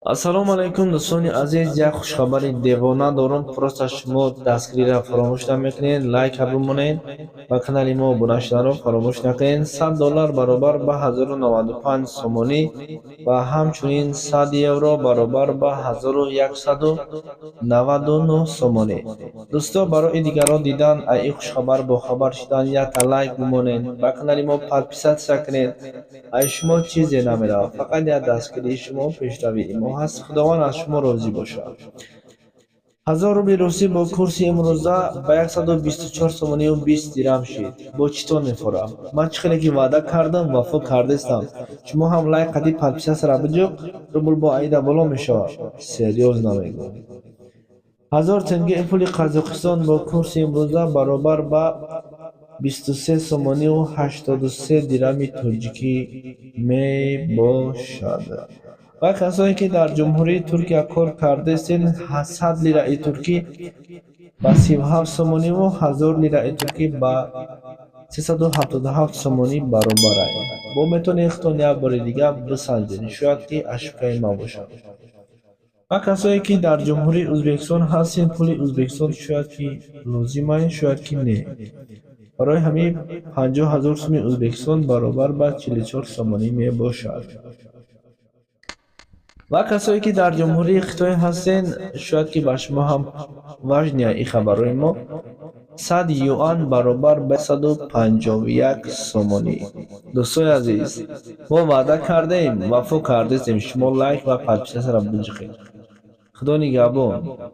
Ассалому алайкум, дӯстони азиз. Як хушхабари девона дорум. Просто шумо дастгириро фаромӯш намекунед, лайка бимонед ва канали мо обуна шуданро фаромӯш накунед. 100 доллар баробар ба 1095 сомонӣ ва ҳамчунин 100 евро баробар ба 1199 сомонӣ. Дӯсто, барои дигарон дидан, ай хушхабар бохабар шудан, якта лайк бимонед, ба канали мо подписаться кунед. Ай шумо чизе намеравад, фақат як дастгирии шумо пешравии мо ҳаст. Худованд аз шумо розӣ бошад. 1000 рубли русӣ бо курси имрӯза ба 124 сомонию 20 дирам шид. Бо читон мефорам? Ман чӣ хеле ки ваъда кардам, вафо кардестам. Шумо ҳам лайк қади подписаться ра биҷуқ. Рубл бо аида боло мешавад, серьёзно мегӯм. 1000 тенге пули Қазоқистон бо курси имрӯза баробар ба 23 сомонию 83 дирами тоҷикӣ мебошад. Ва касое ки дар Ҷумҳурии Туркия кор кардастед, 100 лираи туркӣ ба 37 сомониву 1000 лираи туркӣ ба 377 сомонӣ баробар аст. Бо метавонед худтон як бори дига бисанҷед, шояд ки ошибка и ман бошад. Ва касое ки дар Ҷумҳурии Ӯзбекистон ҳастед, пули Ӯзбекистон шояд ки лозим аст, шояд ки не. Барои ҳамин 50 000 суми Ӯзбекистон баробар ба 44 сомонӣ мебошад. Ва касое ки дар Ҷумҳурии Хитой ҳастед, шояд ки ба шумо ҳам важный ин хабарҳои мо: 100 юан баробар ба 151 сомонӣ. Дӯстони азиз, мо ваъда кардем, вафо кардастем. Шумо лайк ва подписаться ро биҷиқед. Худо нигаҳбон.